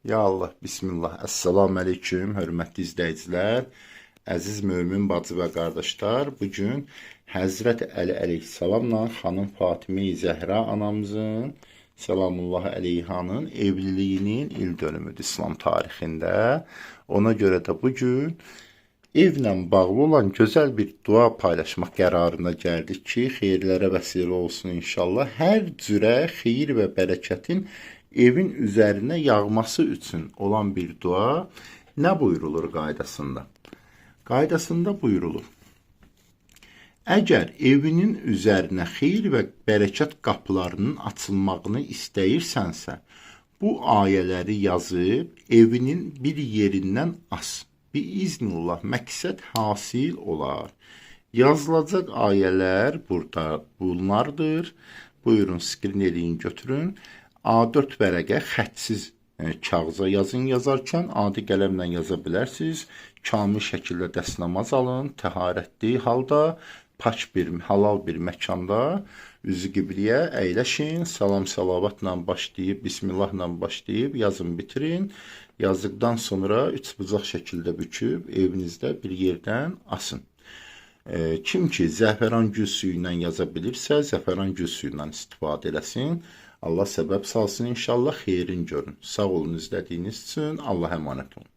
Ya Allah, bismillah. Əssalamu əleykum, hörmətli izləyicilər, əziz mömin bacı və qardaşlar. Bu gün Həzrət Əli əleyhissalamla xanım Fatimə Zəhra anamızın səlamullah əleyhanın evliliyinin il dönümüdür İslam tarixində. Ona görə də bu gün evlə bağlı olan gözəl bir dua paylaşmaq qərarına gəldik ki, xeyirlərə vəsilə olsun inşallah. Hər cürə xeyir və bərəkətin evin üzərinə yağması üçün olan bir dua nə buyurulur qaydasında? Qaydasında buyurulur. Əgər evinin üzərinə xeyir və bərəkət qapılarının açılmağını istəyirsənsə, bu ayələri yazıb evinin bir yerindən as. Biiznillah məqsəd hasil olar. Yazılacaq ayələr burada bunlardır. Buyurun, skrin eləyin, götürün. A4 vərəqə xətsiz kağıza yazın, yazarkən adi qələmlə yaza bilərsiniz. Kamil şəkildə dəstnamaz alın, təharətli halda, pak bir, halal bir məkanda üzü qibliyə əyləşin, salam salavatla başlayıb, bismillahla başlayıb yazın, bitirin. Yazdıqdan sonra üçbucaq şəkildə büküb evinizdə bir yerdən asın. Kim ki zəfəran gül suyu ilə yaza bilirsə, zəfəran gül suyu ilə istifadə eləsin. Allah səbəb salsın inşallah, xeyrin görün. Sağ olun izlədiyiniz üçün. Allah əmanət olun.